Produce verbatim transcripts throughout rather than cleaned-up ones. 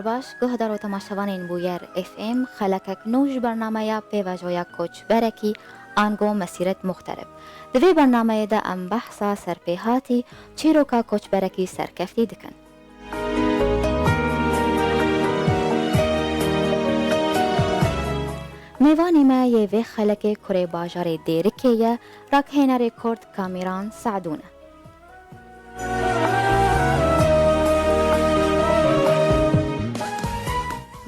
Baş, guhdar û temaşevanên Bûyer F M, xelekek nû ji bernameya pêvajoya koçberekî, ango Mesîret Muxterib. Di vê bernameyê de em behsa serpêhatî çîroka koçberekî serkeftî dikin. Mêvanî me yê vê xelekê kurê bajarê Dêrikê ye, rakhênerê Kurd Kamîran Sadûn e.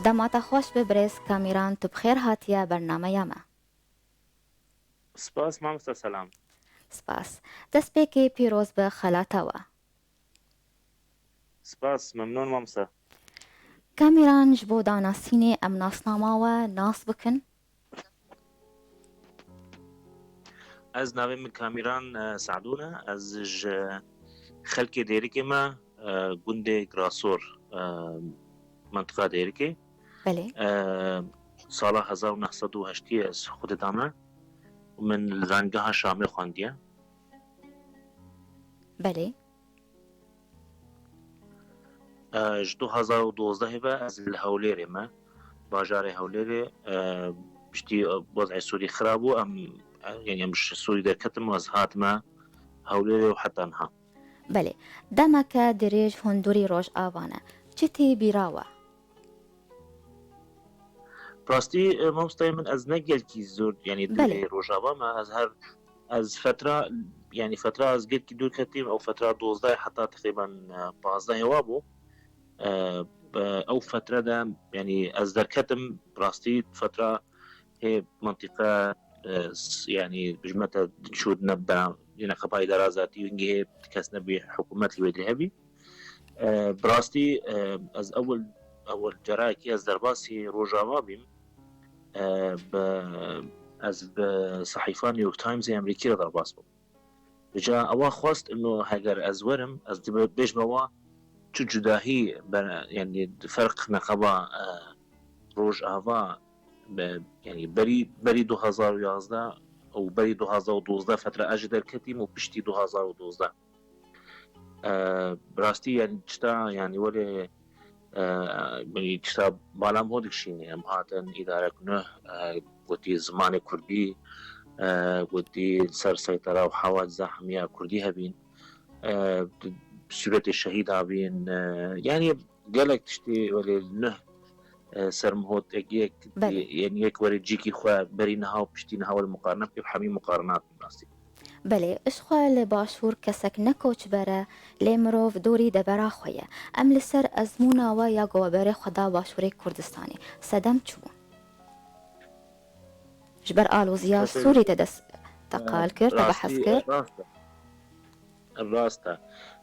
Dema te xweş be birêz Kamîran, tu bi xêr hatiye bernameya me. Spas, mamoste, selam. Spas. Destpêkê pîroz be xela te we. Spas, memnûn, mamoste. Kamîran, ji bo danasînê em nasnama we nas bikin. Ez navê min Kamîran, e, Sadûn e. Ez ji xelkê Dêrikê me, e, gundê Grasor, e, mentiqa Dêrikê. Belê. E, sala hezar û neh sed û heştê ez xwedê dame û min li Zangeha Şamê xwendiye. Belê. E, ji du hazar û dozdehê ve ez li Hewlêrê me, bajarê Hewlêrê, e, piştî, e, wez'ê Sûrî xirab bû, em, e, yanî em ji Sûrî derketim û ez hatime Hewlêrê û heta niha. Belê, demeke dirêj hûn dûrî Rojava ne. Çi tê bîra we? Rastî, e, mamostayê min, ez ne gelkî zor, yanî, Belê. Dûrê Rojava me, ez her, ez fetra, yanî, fetra ez gelkî dûr ketîm, ew fetra dozdeh heta teqrîben, e, pazdeh wa bû. E, be-, ew fetre de, yanî, ez derketim, rastî fetra hê mentiqe, e, s-, yanî, ji me te çû ne bera, yine qepa îdara zatî, hingê hê kes nebî, hikûmet li wê dê hebî. E, bi rastî, e, ez ewil, ewil carekî ez derbasî Rojava bîm. E, bi, ez bi sehîfa New York Times ê Amerîkî re derbas bûm. Vêca ewa xwest ino heger ez werim, ez dibe-, bêjme wa çi cudahî be-, yanî ferq neqeba, e, Rojava be-, yanî berî, berî du hazar û yazdeh û berî du hazar û dozdeh fetre ez jî derketîm û piştî du hazar û dozdeh. E, bi rastî, yanî, çita, yanî, welê, e, yanî, çita bala min ho dikişînê. Em hatin îdarek nuh, e, gotî zimanê kurdî, e, gotî ser seytera û hewa zehmiya kurdî hebîn, e, sûretê şehîd abîn, e, yanî, gelek tiştê welê nuh, e, ser min hot, yek, yek, Belê. Yanî, yek werê cîkî xwe berî niha û piştî niha welê muqarene bike, hemî muqarenat in rastî. Belê, ji xwe li başûr kesek ne koçber e, lê mirov dorî devera xwe ye. Em li ser ezmûna we ya ku we berê xwe da başûrê Kurdistanê. Sedem çi bû? Ji ber aloziya Kesê Sûrî te dest, te qal kir, te behs rastî, kir? Rast e. Rast e.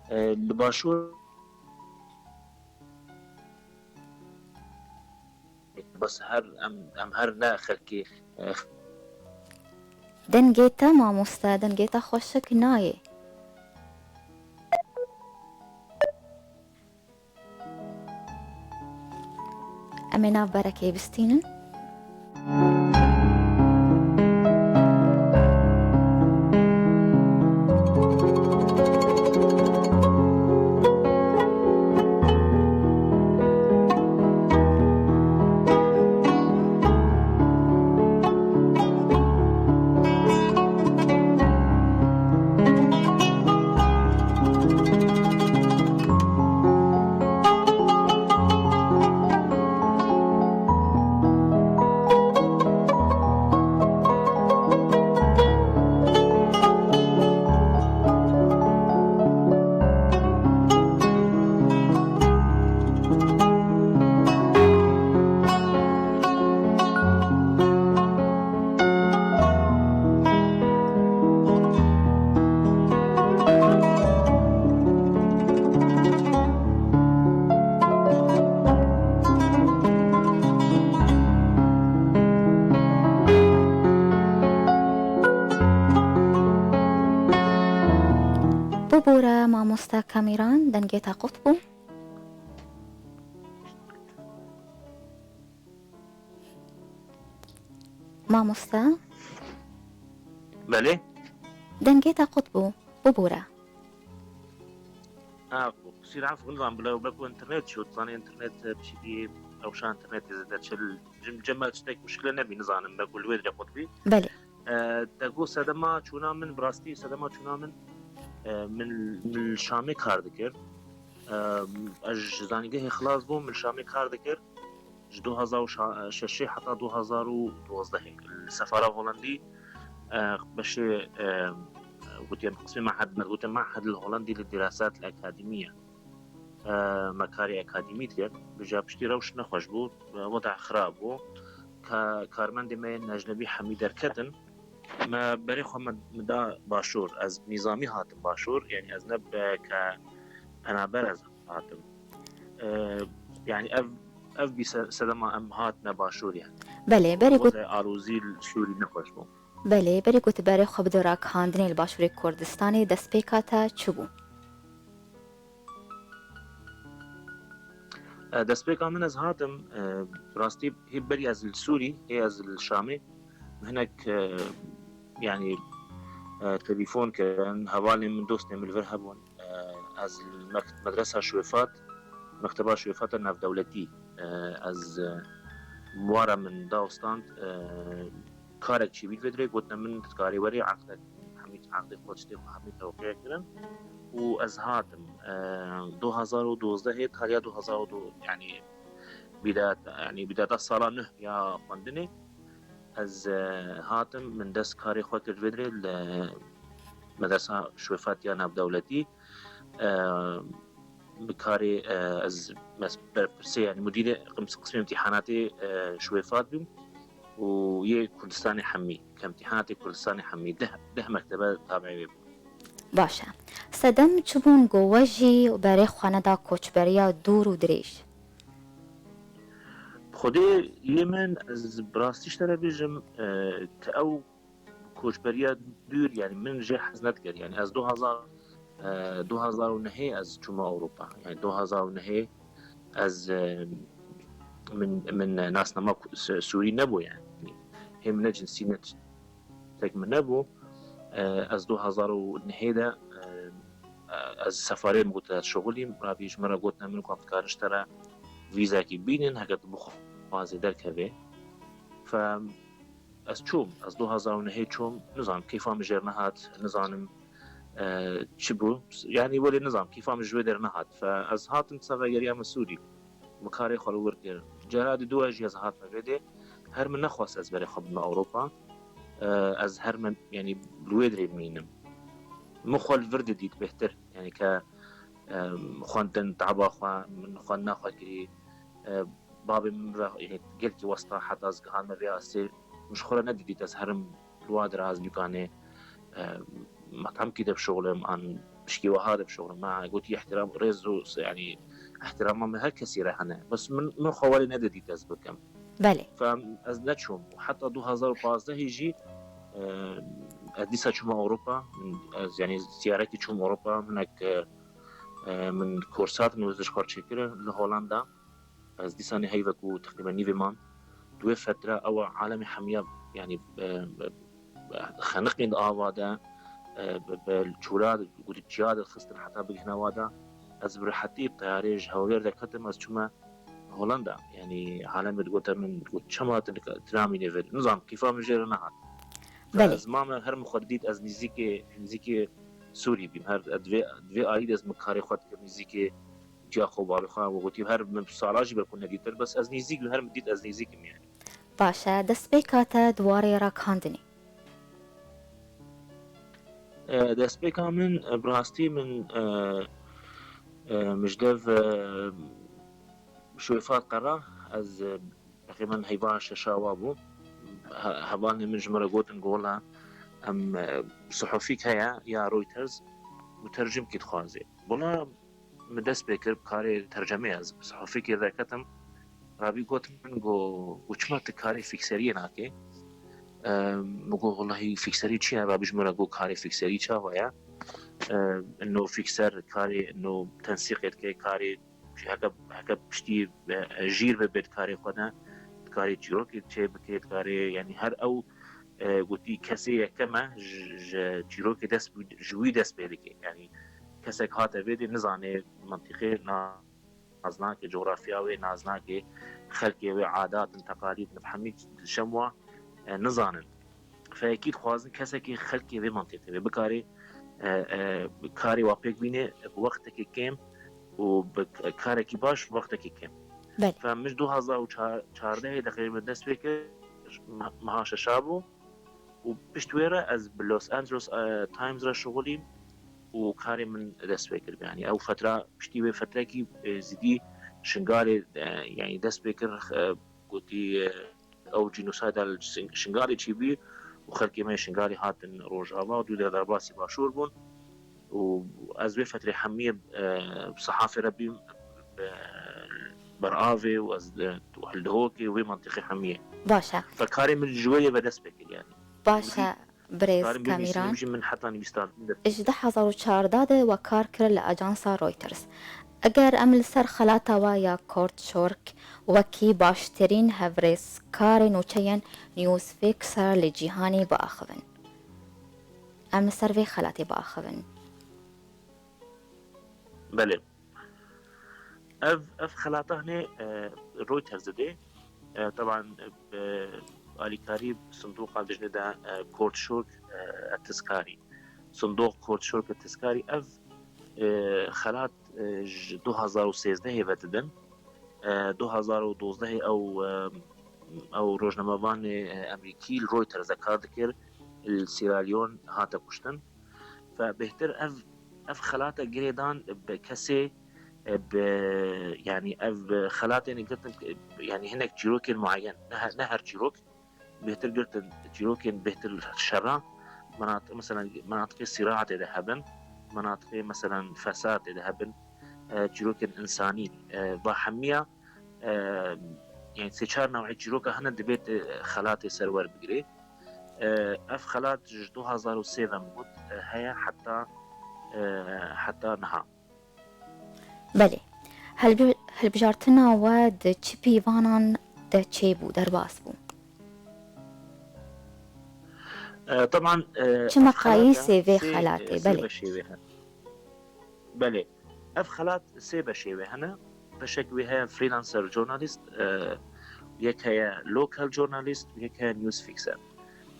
E, li başûr bes her em, em her ne xelkê, e, Dengê te mamoste, dengê te xweşik nayê. Em ê navberekê bistînin. Bibûre mamoste Kamîran, dengê te qut bû. Mamoste? Belê. Dengê te qut bû, bibûre. Ha, qisî raf nizanim bila belku internet çi, tu zanî internet, e, piştî rewşa internetê zêde çi, cem-, cem me tiştek muşkile nebî, nizanim belku li wê dirê xwe dibî. Belê. E, te got sedema çûna min, bi rastî sedema çûna min, e, min, min li Şamê kar dikir. E, ez ji zanîngehê xilas bûm, min li Şamê kar dikir. Ji du hazar û şeşê heta du hazar û duwazdehê li sefara Holandî, e, beşê, e, gotiye qismê mehed, me gotiye mehed li Holandî li dirasat li akademiye. E, me karê akademî dikir. Bi ja piştî rewş nexweş bû, e, weda xirab bû. Ka-, karmendê me yên ecnebî hemî derketin. Me berê xwe me, me da başûr. Ez nîzamî hatim başûr. Yanî ez ne be-, ke penaber ez hatim. E, yanî ev, ev bî se-, sedema em hatine başûr yanî. Belê, berê ku Wede alozî li Sûrî nexweş bû. Belê, berê ku tu berê xwe bide rakihandinê li Başûrê Kurdistanê, destpêka te çi bû? E, destpêka min ez hatim, e, rastî hê berî ez li Sûrî, hê ez li Şamê, hinek, e, yanî, e, telefon kirin, hevalên min, dostên min li vir hebûn. E, ez li mek-, medresa Şwêfat, mekteba Şwêfata navdewletî, e, ez, e, wara min da stand, e, karek çêbî vê dirê, gotine min dikarê werê aqdek, hemî aqdê xwe, tiştê xwe hemî tewqî kirin û ez hatim. E, du hazar û duwazdehê, taliya du hazar û du, yanî bîdayet, yanî bîdayeta sala nuh ya xwendinê ez, e, hatim, min dest karê xwe kir vê dirê li medresa Şwêfat ya navdewletî. E, bi karê, e, ez mes-, berpirsê, yanî mudîrê qims-, qismê imtîhanatê, e, Şwêfat bûm û yê Kurdistanê hemî, ke imtîhanatê Kurdistanê hemî deh, deh mektebe tabiê wê bû. Baş e. Sedem çi bûn ku we jî berê xwe neda koçberiya dûr û dirêj? Xwedê yê min, ez bi rastî ji te re bêjim, e, te ew koçberiya dûr, yanî min jê hez nedikir. Yanî ez du hazar, e, du hazar û nehê ez çûme Ewropa. Yanî du hazar û nehê ez, e, min, min nasnama Ku-, Su-, Sûrî nebû yanî. Hê min ne cinsî ne tiştek min nebû. E, ez du hazar û nehê de, e, ez sefarê min gote ez şixulîm, rabî ji min re gotine min ku em dikarin ji te re vîzekî bînin, heke tu bixwazê derkevê. Fe ez çûm, ez du hazar û nehê çûm, nizanim, keyfa min jêr nehat, nizanim, e, çi bû. Yanî welê nizanim, keyfa min ji wê der nehat. Fe ez hatim, seve geriya min Sûrî. Min karê xwe li wir kir. Cara di dû jî ez hatime vê dê. Her min nexwest ez berê xwe bime Ewropa. E, ez her min, yanî li wê dirê bimînim. Min xwe li vir didît bêhtir. Yanî ke, e, xwendin, taba xwe, min xwendina xwe kirî. E, babê min ve, yanî gelkî westa heta ez gihame vê astê. Min ji xwe re nedidît ez herim li wa dira, ez dûkanê, e, metemkî de bişuxulim, an pişkî wiha de bişuxulim. Me gotî îhtîram, rêz û se-, yanî îhtîrama min her kesî re hene. Bes min, min xwe welê nedidît ez bikim. Belê. Fe ez neçûm. Heta du hazar û pazdehê jî, e, ez dîsa çûme Ewropa. Ez, yanî ziyaretî çûm Ewropa. Hinek, e, e, min korsat, min ji xwe çêkirin li Holanda. Ez dîsanê heyvek û teqrîben nîvê man. Di wê fetre ew alemê hemiya, yanî, e, e, xeniqên di ava de, e, bi, bi çûla, gotî çiya de xistin heta bigihine wa de. Ez bi rehetî bi teyarê ji Hewlêr de ketim, ez çûme Holanda. Yanî alemê digote min, got, çema tu nika-, tu namînê vir? Nizanim, kîfa min jê re nehat. Belê. Ez mame her min xwe didît, ez nîzîkê, nîzîkê Sûrî bîm. Her, divê, divê alî de ez min karê xwe dikim nîzîkê ciya xwe, balê xwe, we gotî her min sala jî belku nedîtir, bes ez nîzîk bim, her min dît ez nîzîk im yanî. Baş e, destpêka te di warê rakihandinê? E, destpêka min, e, bi rastî min, e, e, min ji dev, e, Şwêfat qera, ez, e, teqrîben heyva şeşa wa bû. He-, hevalên min ji min re gotin ku wela em, e, sihufîk heye ya Reuters, mutercimkî dixwaze. Wela min dest pê kir, bi karê tercemê ez bi sihufîkê derketim. Rabî got min ku, ku çima tu karê fîkseriyê nakê? E, min got, wellahî fîkserî çi ye? Rabî ji min re got, karê fîkserî çawa ye? E, no fîkser karê no tensîqê dike, karê heke, heke piştî, e, jîr be, bê di karê xwe de, dikarê çîrokê çê bike, dikarê, yanî her ew, e, gotî kesê yekem e, ji, ji çîrokê dest, ji wî dest pê dike. Yanî Kesek hate vê dê nizanê mentiqê, na-, naznake, coğrafya wê naznake, xelkê wê, adat in, teqalîd in, hemî şem wa, e, nizanin. Feyekî dixwazin kesekê xelkê vê mentiqê vê bikarê, e, e, karê wa pêk bîne bi wextekê kêm û bi karekî baş wextekê kêm. Belê. Fe min ji du hazar û çardeh deqê min dest pê kir, me-, meha şeşa bû û pişt wê re ez bi Los Angeles, e, Times re şixulîm û karê min dest pê kir. Yani ew fetra, piştî wê fetrekî, e, zîdî Şingalê, e, yani dest pê kir, e, gotî, e, ew cînosayda li Şin-, Şingalê çêbû û xelkê me yê Şingalê hatin Rojava û dû de derbasî Başûr bûn. Û ez wê fetrê hemiyê, e, sehafê re bîm, e, ber avê û ez, e, hildihokê wê mentiqê hemiyê. Baş e. Fe karê min ji wê yê ve dest pê kir yani. Baş e, birêz Karim, bibî Kamîran. Sînim jî min heta nivîsandin de. Ji du hazar û çardeh de we kar kir li ajansa Reuters. Eger em li ser xelata we ya Kortschork wekî baştirîn hevrêzkarê nûçeyên Newsfixer li cîhanê biaxivin. Em li ser vê xelatê biaxivin. Belê. Ev, ev xelata hinê, e, Reuters didê. E, teban, e, alîkarî sindoqa dijne de, e, Kortschork, e, Tezkarî. Sindoq Kortschork Tezkarî. Ev, e, xelat, e, ji du hazar û sêzdehê ve didin. E, du hazar û dozdehê ew, e, ew rojnamevanê, e, Amerîkî li Reuters de kar dikir, li Sierra Leone hate kuştin. Fe bêhtir ev, ev xelate girêdan bi kesê, e, bi, yani ev xelatên girtin, e, yani hinek çîrokên muayyen, ne her, ne her çîrok, bêhtir girtin çîrokên bêhtir şera, menat-, mesela menatiqê sîraetê de hebin, menatiqê mesela fesadê de hebin, e, çîrokên însanî, e, va hemiya, e, yani sê çar newê çîroka hene dibê xelatê ser werbigirê. E, ev xelat ji du hazar û sê ve min got, e, heye heta, e, heta niha. Belê. Hilbi-, hilbijartina we di çi pîvanan de çêbû, derbas bû? E, teban, e, Çi ev meqayîsê xelata vê sê, xelatê? E, sê Belê. Beşê wê hene. Belê. Ev xelat sê beşê wê hene. Beşek wê heye freelancer journalist, e, yek heye local journalist, yek heye news fixer.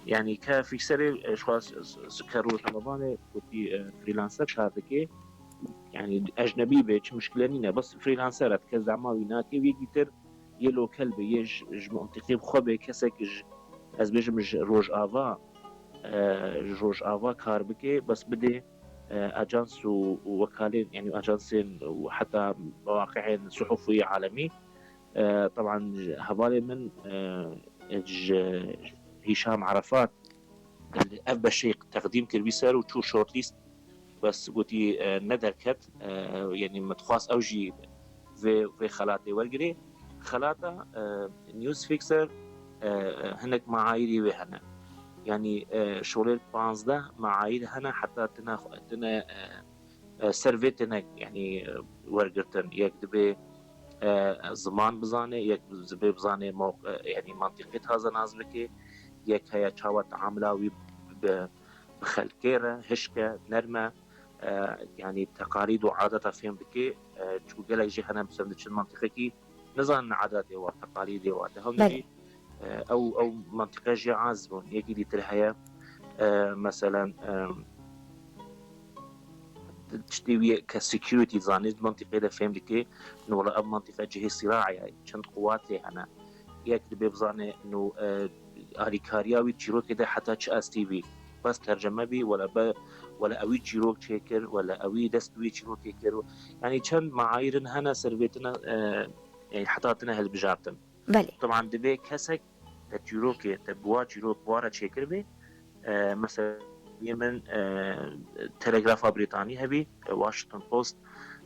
Yani ke fixerê, e, ji xwe s-, s-, s-, ke rojnamevanê gotî, e, freelancer kar dike. Yani ecnebî be, çi muşkile nîne. Bes freelancer e, kes zehma wî nake, wî dîtir yê local be, yê ji, ji mentiqê bi xwe be, kesek ji, ez bêjim ji Rojava, e, ji Rojava kar bike, bes bidê, e, ajans û, û wekalên, yani ajansên û heta mewaqi'ên suhufî alemî. E, teban hevalê min, e, ji Hîşam Arefat, ev beşê teqdîm kir wî ser û çû shortlist, bes gotî, e, ne derket, e, yani me dixwast ew jî vê, vê xelatê wergirê. Xelata, e, news fixer, e, hinek meayîrî wê hene. Yani, e, şolê panzdeh meayîr hene, heta tine, tine, e, e, ser vê tine, yani, e, wergirtin. Yek dibê, e, ziman bizane, yek dibê bizane mewq-, e, yani mentiqê taze nas bike, yek heye çawa teamula wî bi, bi xelkê re, hişk e, nerm e, e, yani teqalîd û adeta fêm dike, e, çku gelek jî hene mesela diçin mentiqekî nizanin adetê wa, teqalîdê wa. Di hewn Belê. Jî, e, ew, ew mentiqe jî az bûn. Yekî dîtir heye, e, meselen, e, tiştê wî ke security zanî, di mentiqê de fêm dike, no wala ev mentiqe cihê sîraê ye, çend quwatê hene. Yek dibê bizane, no, e, alîkariya wî çîrokê de heta çi astî bî. Bes terceme bî, wala be, wala ewî çîrok çêkir, wala ewî dest bi wî çîrokê kir. Yani çend meayîrin hene ser vê tine, e, yani heta tine hilbijartin. Belê. Teban divê kesek te çîrokê, te bi wa çîrok, bi wa re çêkiribê, e, mesela yê min, e, Telegrafa Brîtanî hebî, e, Washington Post,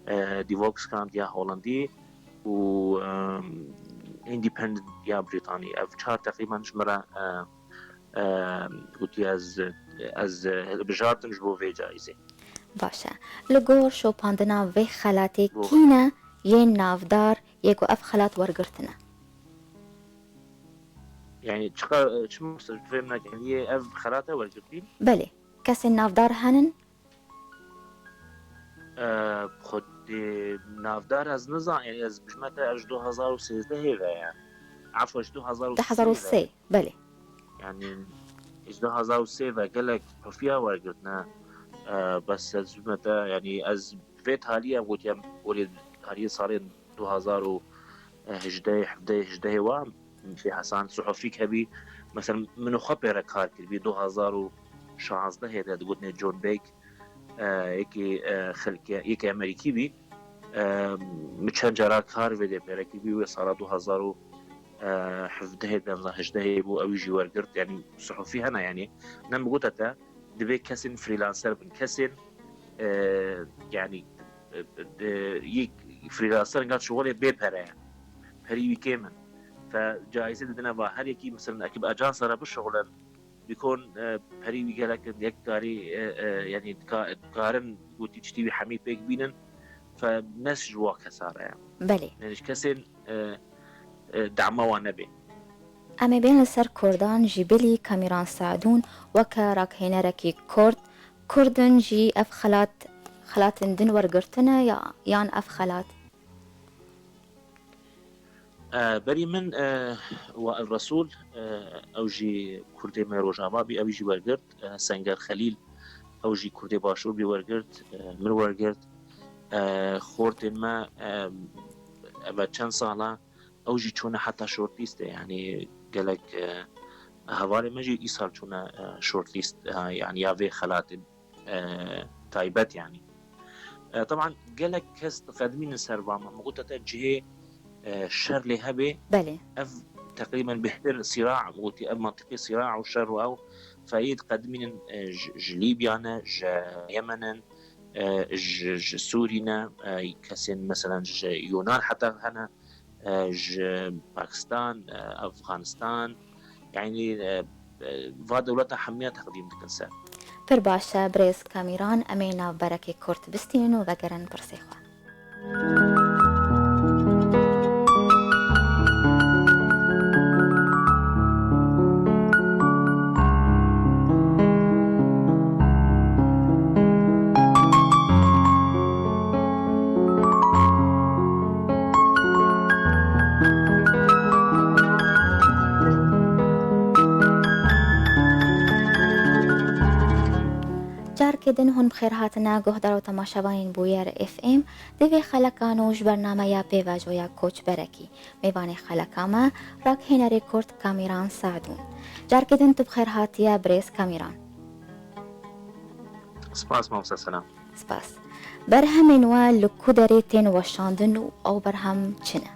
e, Die Volkskrant ya Holandî û, e, Independent ya Brîtanî. Ev çar teqrîben ji min re, e, e, gotî ez, ez, e, hilbijartim ji bo vê caîzê. Baş e. Li gor şopandina vê xelatê Bo- kî ne yên navdar yê ku ev xelat wergirtine? Yani çiqa, çi maqsed fêm nekin, yê ev xelate wergirtî? Belê. Kesên navdar henin? Xwedê navdar ez nizan, yani ez bijme te, ez ji du hazar û sêzdehê ve ye. Efwa, ji du hazar û sê Du hazar û sê, belê. Yani ji du hazar û sê ve gelek sohofî ya wergirtine. E, bes ez bijme te, yani ez vê talî em gotiye, orê talî salên du hazar û hejdeh, hevdeh, hejdeh wa, Fê Hesan sohofîk hebî, mesela min û xwe pê re kar kiribî, du hazar û şazdehê de digotinê John Bake, e, yekî, e, xelkê, yekî Amerîkî bî. E, min çend cara kar vê dê pê re kiribî, wê sala du hazar û hevdehê de, niza hejdehê bû, ew jî wergirt, yani sohofî hene, yani ne min gote te, divê kesên freelancer bin, kesên, e, yani, e, e, yek freelancer gat şixulê bê pere ye. Perî wî kêm in. Fe caîze didine va her yekî, mesela, ekî bi ajansa re bişixulin, bikon, e, perî wî gelek in, yek karî, e, e, yani dika-, dikarin gotî tiştî wî hemî pêk bînin. Fe ne ji wa kesa re ye. Belê. Yani ji kesên, e, e, dema wan nebê. Em ê bên li ser Kurdan, ji bilî Kamîran Se'dûn weke rakhênerekî Kurd, Kurdin jî ev xelat, xelatên din wergirtine ya, yan ev xelat? E, berî min, e, Wail Resûl, e, ew jî Kurdê me Rojava bî, ew jî wergirt, e, Senger Xelîl, ew jî Kurdê Başûr bî wergirt, e, min wergirt, e, xortên me, e, eve çend sala, ew jî çûne heta shortlîstê, yani gelek, e, hevalên me jî îsal çûne, e, shortlîst, e, yani ya vê xelatê, e, taybet yani. E, teban gelek kes diqedimînin ser va me, min gote te cihê, e, şer lê hebe. Belê. Ev teqrîben bêhtir sîra, min gotî ev mantiqê sîra û şer û ew feyê diqedimînin, e, ji, ji Lîbya ne, ji Yemen in, e, ji, ji Sûrî ne, e, kesên, meselen, ji Yunan heta hene, e, ji Pakistan, e, Afganistan, yani, e, e, va dewleta hemiya teqdîm dikin ser. Pir baş e, birêz Kamîran, em ê navberekê kurt bistînin û vegerin pirsê xwe. Carkê din hûn bi xêr hatine guhdar û temaşevanên Bûyer F M. Di vê xelekan û ji bernameya pêvajoya Koçberekî, mêvanê xeleka me, rakhênerê Kurd Kamîran Se'dûn. Carkê din tu bi xêr hatiye birêz Kamîran. Spas, mamoste Selam. Spas. Berhemên we li ku derê tên weşandin û ew berhem çi ne?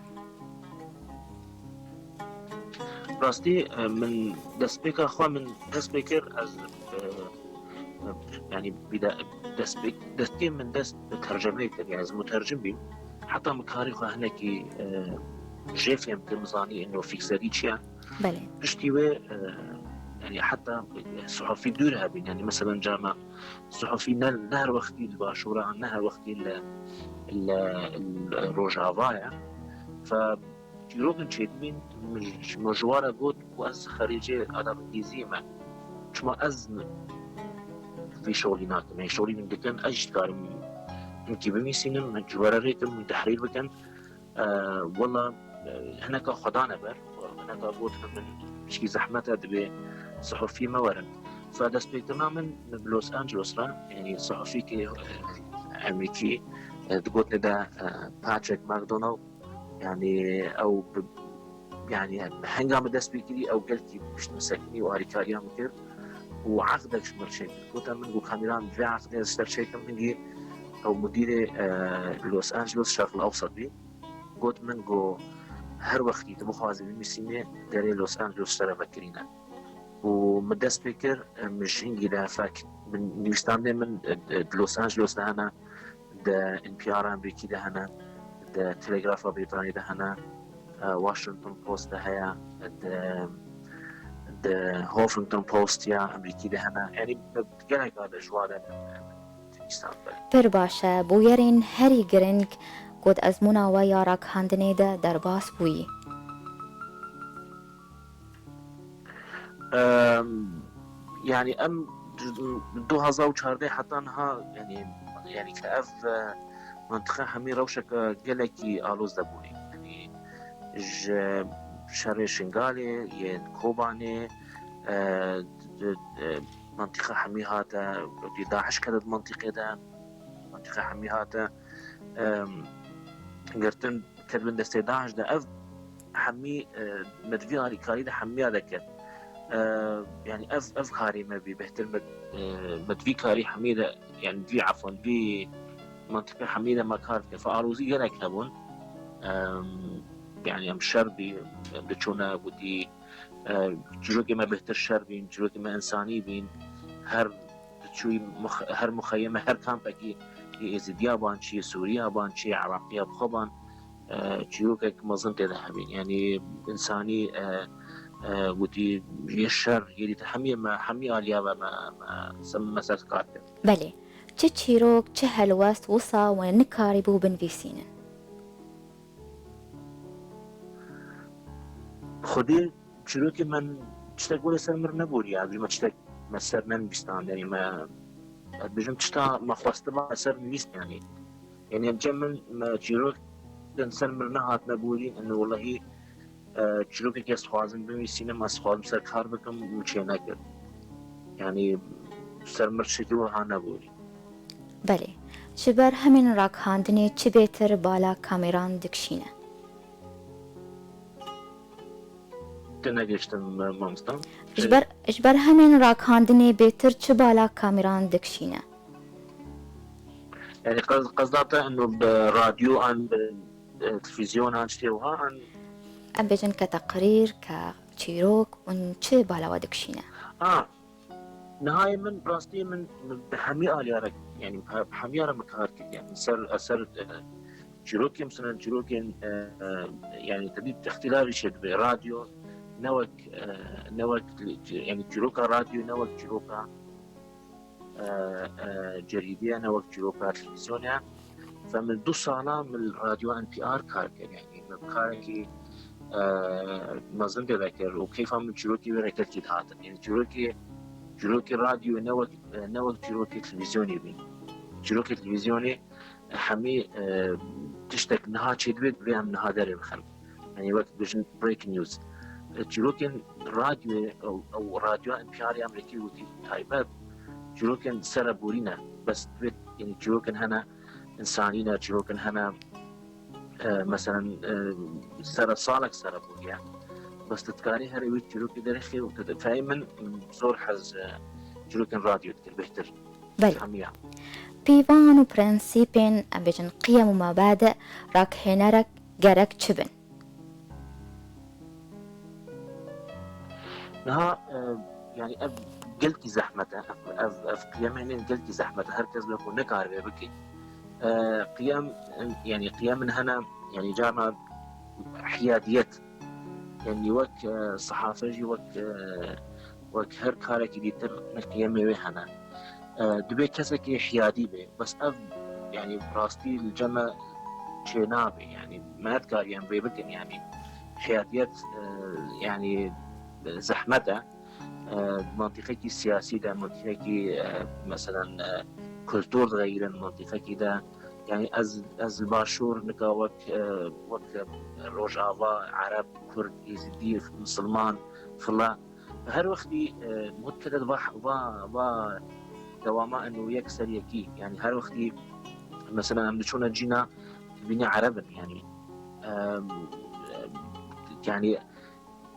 Rastî, e, min destpêka xwe min dest pê kir, ez, e, e, yani bîde-, destpêk, destpêkê min dest bi tercemeyê kir, yani ez mutercim bîm. Heta min karê xwe hinekî, e, jê fêm kir, min zanî ino fîkserî çi ye. Belê. Piştî wê, e, yani heta, e, suhufî dûr hebîn, yani meselen cama suhufî ne, ne her wextî li Başûr e, ne her wextî li, li, li Rojava ye. Fe çîrokin çêdibîn, min ji, min ji wan re got ku ez xerîcê adabingîziyê me. Çima ez vî şolî nakim? Hê şolî min dikin, ez jî dikarim hinkî bimîsînim, min ji we re rê kim, min tehrîr bikin. E, wela, e, hineka xwedan e ber, hineka got min pişkî zehmet e, dibê suhufî me werin. Fe destpêkirina min, min bi Los Angeles re, yani suhufîkê, e, Amerîkî, e, digotinê de, e, Patrick McDonnell, yani ew bi, yani henga min dest pê kirî, ew gelkî pişt min sekinî û alîkariya min kir û eqdek ji min re çêkir. Gote min, got, Kamîran, vê eqdê ez ji te re çêkim, hingî ew mudîrê, e, Los Angeles Şerq El Ewsat bî. Got min, got, her wextî tu bixwazî bimîsînê, derê Los Angeles ji te re vekirîne. Û min dest pê kir, min ji hingî de fek, min nivîsandê min, e, e, di Los Angeles de hene, di N P R a Amerîkî de hene, di Telegrafa Brîtanî de hene, e, Washington Post de heye, di, di Huffington Post ya Amerîkî de hene. Yanî gelek a de ji wa de min, min nivîsand be. Pir baş e, bûyerên herî giring ku di ezmûna we ya ragihandinê de derbas bûyî. Em, yani em du hazar û çardeh heta niha, yani Yani ke ev, e, mantiqe hemî rewşeke gelekî aloz de bûne. Yani ji şerê Şingalê, yên Kobanê, e, d-, d-, e, mantiqe hemî hate, wekî DAIŞ kete di mantiqê de, mantiqe hemî hate, e, girtin, ketibin destê DAIŞ de. Ev hemî, e, me di vî alîkarî de hemiya de ket. E, yani ev, ev karî me bî, bêhtir me, e, me di vî karî hemî de, yani di vî, efon, di vî mantiqê hemî de me kar dike. Fe alozî gelek hebûn. E, yani em şer bî, em diçûne gotî, e, çîrokê me bêhtir şer bîn, çîrokê me însanî bîn. Her diçûyî mix-, her muxeyeme, her kampekî yê Êzidiya ban, çi yê Sûriya ban, çi yê Iraqiya bi xwe ban, e, çîrokek mezin tê de hebîn. Yani însanî, e, e, gotî yê şer, yê dî te hemî me, hemî aliya ve me, me, se-, me ser kar kir. Belê. Çi çîrok, çi helwest wisa we nikarîbû binivîsînin? Xwedî çîrokê min tiştek were ser mir neborî, ya, me tiştek me ser nenivîstan, yani me, ez bêjim, tişta me xwestiba me ser nivîst, yani. Yani cem min me çîrok ser mir nehatine borî, yani wellahî, e, çîrokek ez dixwazim binivîsînim, ez dixwazim ser kar bikim, min çê nekir. Yani ser mir tiştekî wiha neborî. Belê. Ji ber hemîn ragihandinê çi bêtir bala kameran dikişîne? Te negihiştim, mamosta. Ji ber, ji ber hemîn ragihandinê bêtir çi bala kameran dikişîne? Yani qez-, qezda te eno bi radyo an bi, e, televîzyon an tiştê wiha an? Em bêjin ke teqrîr, ke çîrok, hûn çi bala we dikişîne? A, Nihayê min, rastî min, min bi hemî aliya re, yani bi hemiya re min kar kir. Yani ser, ser, e, çîrokên, mesela çîrokên, e, e, yani tedî îxtîlavî çêdibe. Radyo ne wek, e, ne wek, yani çîroka radyo ne wek çîroka, e, e, cerîdê ye, ne wek çîroka televîzyonê ye. Fe min du sala min li radyo N P R kar kir, yani min karekî, e, mezin pê vekir û keyfa min çîrokê wê re gelkî dihatin. Yani çîrokê, çîrokê radyoyê ne wek, e, ne wek çîrokê televîzyonê bîn. Çîrokê televîzyonê hemî, e, tiştek niha çêdibe, divê em niha derê bixin. Yani wek bêjin break news. E, çîrokên radyoyê, ew, ew radyoya N P R ya Amerîkî wekî taybet, çîrokên sere borî ne. Bes divê, yani çîrokên hene, însanî ne, çîrokin hene, e, meselen, e, sere salek sere bûye. Bes tu dikarî herê wê çîrokê derêxî û tu difehî min zor hez, e, çîrokin radyo dikir bêhtir. Belê. Hemiya. Pîvan û prensîpên, em bêjin qiyem û mebade ragihandinê gerek çi bin? Niha, e, yani ev gelkî zehmet e, ev, ev, ev qiyemên gelkî zehmet e, her kes bi xwe nikare vê bike. E, qiyem, yani qiyemên hene, yani carna hiyadiyet, yani wek, e, sehafe jî wek, e, wek her karekî dîtir ne qiyemê wê hene. E, dibê kesekî hiyadî be, bes ev, yani rastî li cem me çênabe, yani me nedikarî em vê bikin, yani hiyadiyet, e, yani, e, zehmet e. E, mantîqekî siyasî de, mantîqekî, e, meselen, e, kultur digeyirin, mantîqekî de, yani ez, ez li başûr nika wek, e, wek, e, Rojava, Ereb, Kurd, Êzidî, Misilman, fila, her wextî, e, mutkedet va, va, va dewama eno yek ser yekî. Yani her wextî, mesela em diçûne cîna, dibîne Ereb in, yani. Em, yani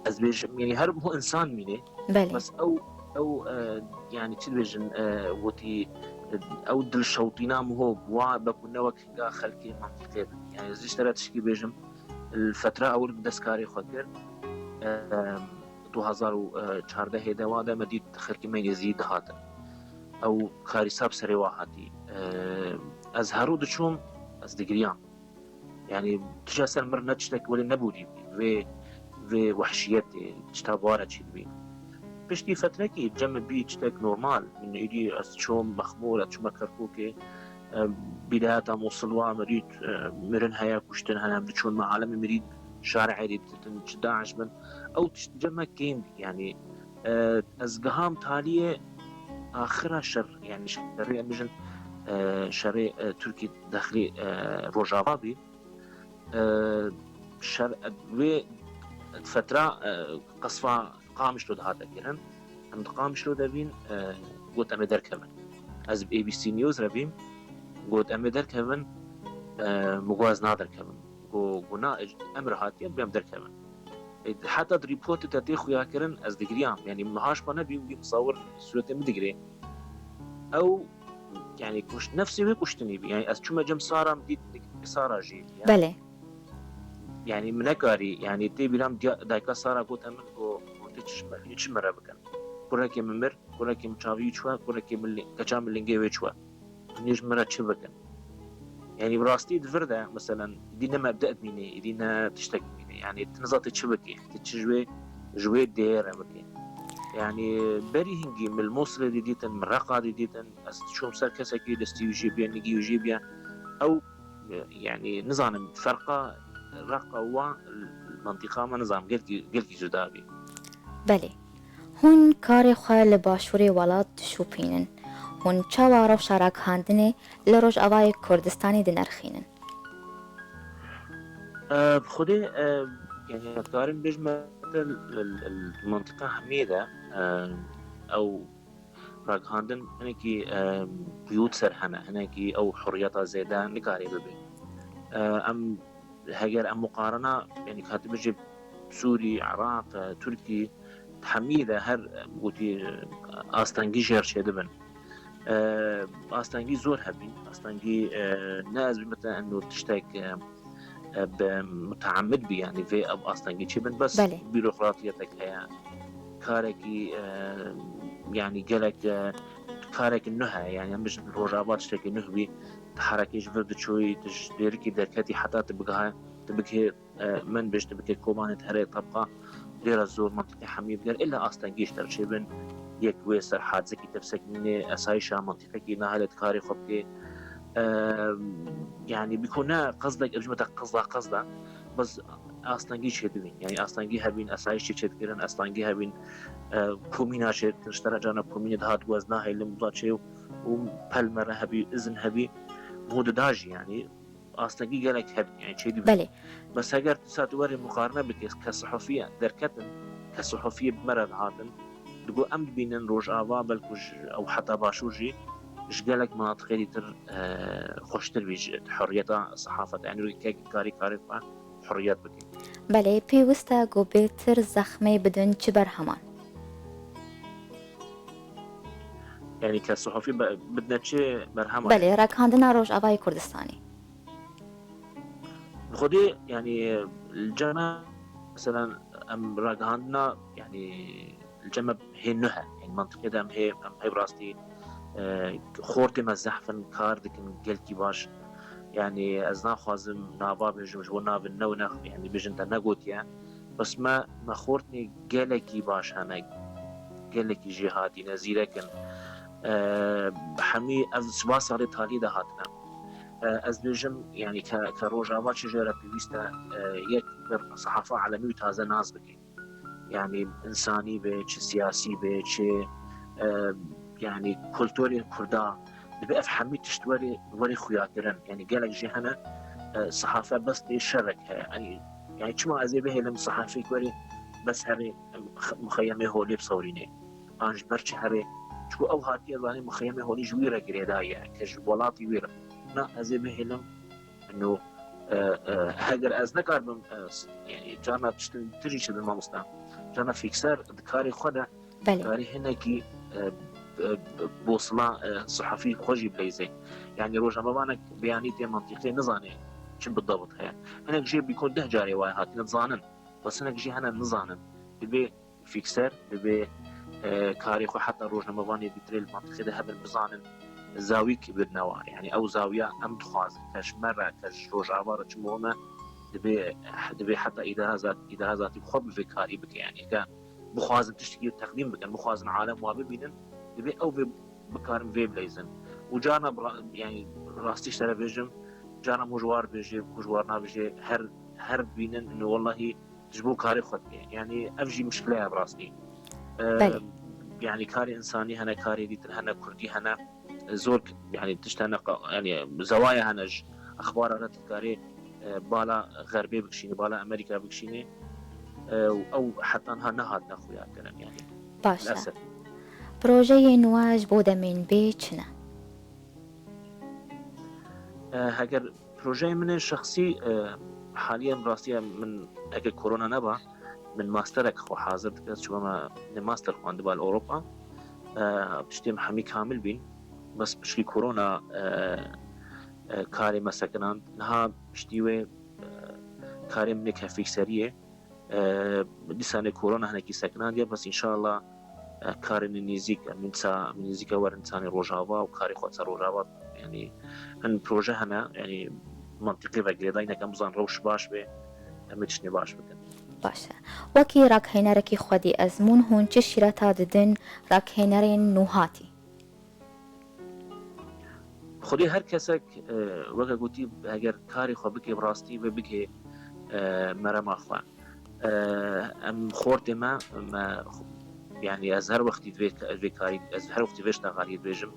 ez bêjim, yani her bu insan mîne. Belê. Bes ew, ew, e, yani çi dibêjin, e, wotî, e, ew dilşewtîna miho wa be ku ne wek hinga xelkê mantîqê bin. Yani ez ji te re tişkî bêjim, li fetra ewil bi dest karê xwe kir. E, du hezar û çardehê de wa de me dît xelkê me yê zî dihatin. Ew karîsa bi serê wa hatî. E, ez her rû diçûm, ez digiriyam. Yani tişa ser mir ne tiştek welê nebûrî bî. Vê, vê wehşiyetê, tişta bi wa re çêdibî. Piştî fetrekî cem min bî tiştek normal. Min êdî ez çûm Mexmûr, ez çûme Kerkûkê. E, bîdayeta Mûsil wa me dît, e, mirin heye, kuştin hene, em diçûn me alemê mirî şarê êdî ditin, çi DAIŞ bin. Ew tişt cem me kêm bî, yani, e, ez giham taliyê axira şer, yani şerê em bijin, e, şerê, e, Tirkî dexlî, e, Rojava bî. E, şer, wê fetra, e, qesfa Qamişlo dihate kirin. Em di Qamişlo de bîn, e, got em ê derkevin. Ez bi A B C News re bîm, got em ê derkevin, e, min got ez naderkevim. Got, got na, em re hatiye, em derkevin. E, heta di rîportê te tê xuya kirin, ez digiriyam. Yanî min haşpa nebî, wî misawir sûretê min digirê. Ew, yanî kuş-, nefsê wê kuştinî bî. Yanî ez çûme cem Sara, min dît Sara jî. Belê. Yanî min nekarî, yanî tê bîra min diya-, dayika Sara gote min, got, got tê çi ji min, çi min re bikin. Kurekê min mir, kurekê min çavî çû, kurekê min li-, keça min lingê wê çû. Hûn ê ji min re çi bikin? Yanî bi rastî di vir de, meselen, îdî ne mebde dimîne, îdî ne tiştek dimîne. Yanî tu niza tê çi bikî, tu çi ji wê, ji wê dêyê re bikî. Yanî berî hingî min li Mûsilê dî dîtin, min Reqa dî dîtin, ez diçûm ser kesekî destî wî jê biye, nigî wî jê biye. Ew, yanî nizanim, ferqa Reqa wan, mentiqa me nizanim, gelkî, gelkî cuda bî. Belê. Hûn karê xwe li başûrê welat dişopînin. Hûn çawa rewşa ragihandinê li Rojavayê Kurdistanê dinirxînin? E, bi Xwedê, e, yanî, ez karim bêjim, li, li, li mentiqa hemiyê de, e, ew ragihandin hinekî, e, qiyûd ser hene, hinekî ew hurriyeta zêde nikare bibe. E, em, heger em muqarena, yanî, katibê jî Sûrî, Iraq, e, Tirkî, hemî de her, e, gotî, e, astengî jê re çêdibin. E, astengî zor hebî, astengî, e, ne ez bîme te eno tiştek, e, e, bi muteamid bî, yanî vê ev astengî çêbin, bes Belê. Bîrokratiyetek heye, karekî, e, yanî gelek, e, karekî nuh heye, yanî em bijin Rojava tiştekî nuh bî, tu herekê ji vir diçûyî, tu ji dêrikî derketî heta tu bigihayê, tu bigihê, e, min bêj, tu bikê Kobanê, tu herê Tebqa, dêra zor, mentiqê hemî bigere, îlla astengî ji te re çêbin, yek wê ser hadizekî tevsekinînê, esayîşa mentiqekî nahêle tu karê xwe bikê. E, yanî bîko ne qezdek, ev ji me te qezda qezda, bes astengî çêdibîn. Yanî astengî hebîn, esayîş çê çêdikirin, astengî hebîn, e, komîna çê, ji te re carna komînê dihat, got ez nahêlim, da çê û pel me re hebî, izin hebî, hû dida jî, yanî astengî gelek hebî, yanî çêdibî. Belê. Bes heger tu sa tu werê muqarene bikê, ke sihufî derketin, ke sihufî bi me re dihatin, digo em dibînin Rojava, belku ji ew heta Başûr jî, ji gelek minatiqê dîtir, e, xweştir bî, ji hurriyeta sehafet. Yanî wekî kek karî karê xwe hurriyet bike. Belê, pêwist e ku bêtir zexmê bidin çi berheman? Yanî ke sihufî be-, bidine çi berheman? Belê, ragihandina Rojavayê Kurdistanê. Bi Xwedê, yanî, li cem me, meselen, em ragihandina, yanî, li cem me hê nuh e. Yanî, mentiqê de em hê, em hê bi rastî, e, xortê me zehf in, kar dikin gelkî baş. Yanî, ez naxwazim nava bêjim, ji bo navê ne û ne, yanî, bêjin te negotiye. Bes me, me xortê gelekî baş hene, gelekî jêhatî ne, zîrek in. E, hemî ev sibasa rê talî de hatine. E, ez dibêjim, yanî ke, ke Rojava çi jê re pêwîst e, e, yek bir sehafa alemî û taze nas bike. Yanî insanî be, çi siyasî be, çi, e, yanî kulturê Kurda, dibe ev hemî tişt werê, werê xuyakirin. Yanî gelek jî hene, e, sehafe bes tê şerek heye. Yanî, yanî çima ez ê bihêlim sehafîk werê bes herê, e, mix-, mixeyemê holê bisewrînê? An ji ber çi herê? Çiku ew hatiye zanî mixeyemê holî ji wî re girêdayî ye, ke ji welatî wî re. Na ez ê bihêlim, no, e, e, heger ez nekaribim, e, s-, yanî carna tiştin tirî çi bin mamosta. Carna fîkser di karê xwe de Belê. karî hinekî, e, e, bosila, e, sihafî xwe jî bileyzê. Yanî rojnamevanek beyanî tê mentiqê nizanê çi bidabit heye. Hinek jê bîko deh carê waye hatine dizanin. Bes hinek jî hene nizanin. Dibê fîkser, dibê, e, karê xwe heta rojnamevanê dîtirê li mentiqê de hebin bizanin, zawî kibirine wa. Yanî ew zawiya em dixwazin, ke ji me re, ke ji Rojava re çi bo me, dibê, dibê heta îdaha zat-, îdaha zatî bi xwe bi vê karî bike. Yanî ke bixwazin tiştekî teqdîm bikin, bixwazin alem wa bibînin, dibê ew vê bikarin vê bileyzin. Û carna bi ra-, yanî rastî ji te re bêjim, carna min ji war bêjê, min ji war nabêjê, her, her dibînin, ino wellahî ji bo karê xwe dike. Yanî ev jî mişkile ye bi rastî. E, Belê. Yanî karê însanî hene, karê dîtir hene, kurdî hene. zor, yanî tiştene, yanî zewaya hene ji exbara re dikarê, e, bala xerbê bikişînê, bala Amerîka bikişînê, e, û ew heta niha nehatine xuyakirin, yanî. Baş e. Lilesef. Projeyên we ji bo demên bê çi ne? E, heger projeyê min ê şexsî, e, haliyen rastiye min eke korona neba, min masterek xwe hazir dike, çima me ne master xwendiba li Ewropa. E, tiştê min hemî kamil bîn, bes piştî korona, e, e, karê me sekinand. Niha piştî wê, e, karê min ê kefîkseriyê. E, dîsanê korona hinekî sekinandiye, bes înşallah, e, karên nêzîk, em ê dîsa, em ê nêzîka werin dîsanê Rojava û karê xwe ser Rojava, yanî hin proje hene, yanî mantiqî ve girêdayî neke em bizan rewş baş be, em ê tiştê baş bikin. Baş e. Wekî rakhênerekî xwedî ezmûn hûn çi şîreta didin rakhênerên nûhatî? Xwedê her kesek, e, weke gotî, heger karê xwe bike bi rastî ve bigihê, e, merema xwe. E, em xortê me, me, yanî ez her wextî vê, vê karî, ez her wextî vê ştaxaliyê dibêjim.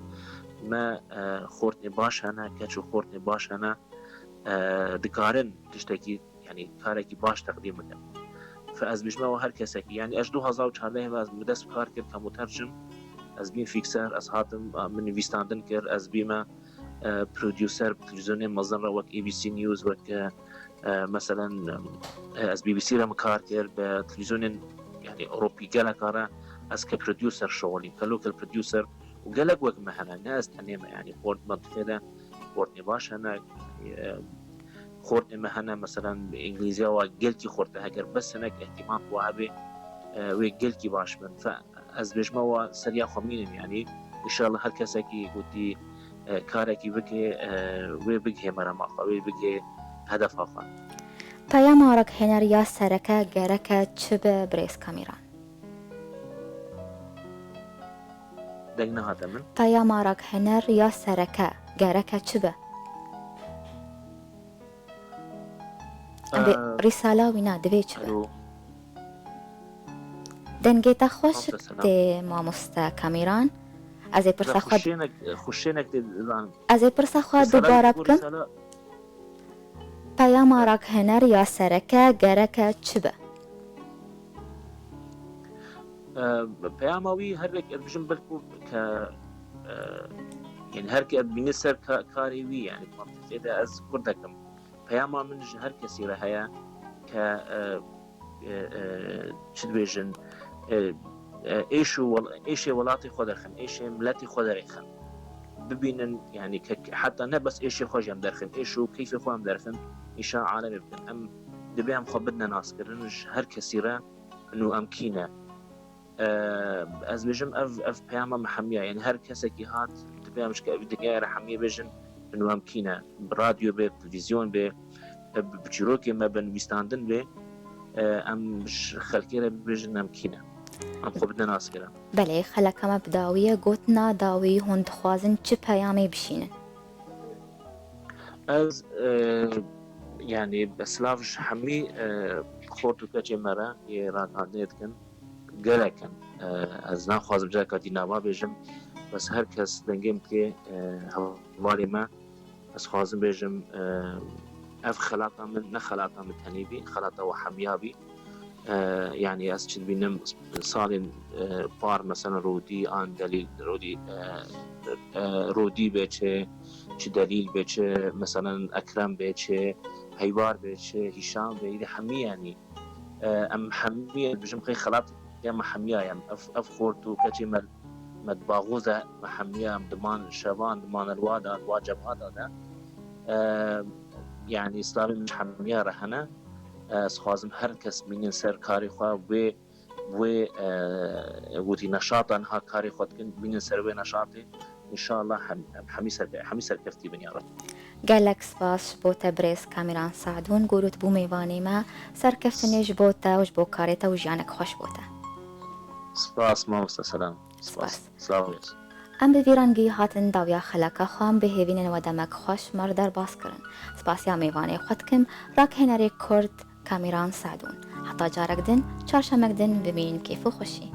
Me, e, xortê baş hene, keç û xortê baş hene, e, dikarin tiştekî, yanî karekî baş teqdîm bikin. Fe ez bijme we her kesekî. Yanî ez du hezar û çardeh ve ez bi dest kar kir, kemûter çim. Ez bîn fîkser, ez hatim, a, min vîstandin kir, ez bîme, e, producer bi televîzyonên mezin re wek A B C News, wek, e, e, meselen, e, ez B B C re min kar kir, bi televîzyonên, yanî Ewropî geleka re ez ke producer şixulîm, ke local producer û gelek wek me hene, ne ez tenê me, yanî xort mentiqê de xortê baş hene, e, xortê me hene, meselen, îngilîziya wa gelkî xort e, heger bes hinek îhtîmal wa hebe, e, wê gelkî baş bin. Fe ez bêjme wa seriya xwe mînim, yanî, înşallah her kesekî gotî, e, karekî bike, e, wê bigihê merema xwe, wê bigihê hedefa xwe. Peyama rakhêner ya sereke gereke çi be, birêz Kamîran? Deng nehate min. Peyama rakhêner ya sereke gereke çi be? Em bê, e, rîsala wî na divê çi be? Alo. Dengê te xweşik tê, mamoste Kamîran. Ez ê pirsa xwe, xuşênek, xuşênek tê, zan. Ez ê pirsa xwe dubare bikim. Peyama rakhêner ya sereke gereke çi be? E, peyama wî her wek ez bijim belkû ke, e, yanî her ke bîne ser ka-, karê wî, yanî mantîqê de ez kurdek im. Peyama min ji her kesî re heye ke, e, e, e, çi dibêjin, e, e, êş û wel-, êşê welatê xwe derxin, êşê miletê xwe derêxin. Bibînin, yanî ke heta ne bes êşê xwe jî em derxin, êş û keyfê xwe em derxin, nîşan alemê bikin. Em dibê em xwe bidine naskirin ji her kesî re, nû em kî ne. E, ez bêjim ev, ev peyama me hemiya, yanî her kesekî hat, dibê em ji ke-, ev dinyayê re hemiyê bêjin, nû em kî ne. Bi radyo be, bi televîzyon be, e, bi, bi çîrokê me bin, wîstandin be, e, em ji xelkê re bêjin em kî ne. Em xwe bidin naskirin. Belê, xeleka me bi dawî ye, gotina dawî hûn dixwazin çi peyamê bişînin? Ez, e, yanî silav ji hemî, e, xort û keçê me re yê ragihandinê dikin. Gelek in. E, ez naxwazim careka dî nava bêjim, bes her kes dengê min tê, e, hevalê me. Ez xwazim bêjim, e, ev xelata min, ne xelata min tenê bî, xelata we hemiya bî. E, yanî ez çi dibînim, salên, e, par, mesela Rodî an Delîl, Rodî, e, e, Rodî bê çi, çi Delîl bê çi, mesela Ekrem bê çi, Heywar bê çi, Hîşam bê, îdî hemî, yanî, e, em hemî, ez bijim, qey xelat ya me hemiya ye. Ev, ev xort û keçê me, me di baxû de me hemiya, em diman şevan, diman li wa de, li wa cebha de de. E, yanî, slavê min ji hemiya re hene. E, ez xwazim her kes bînin ser karê xwe, wê, wê, e, gotî neşata niha karê xwe dikin, bînin ser wê neşatê. Înşallah hem, hem hemî ser, hemî serkeftî bin ya Reb. Gelek spas ji bo te birêz Kamîran Sadûn, ku tu bû mêvanê me. Serkeftinê ji bo te û ji bo karê te û jiyanek xweş bo te. Spas mamoste, selam. Spas. Spas. Sağ ol. Em bi vî rengî hatin dawiya xeleka xwe, em bi hêvînên we demek xweş me re derbas kirin. Spasiya mêvanê xwe dikim, rakhênerê Kurd Kamîran Sadûn. Heta carek din, çarşemek din, bimînin kêf û xweşî.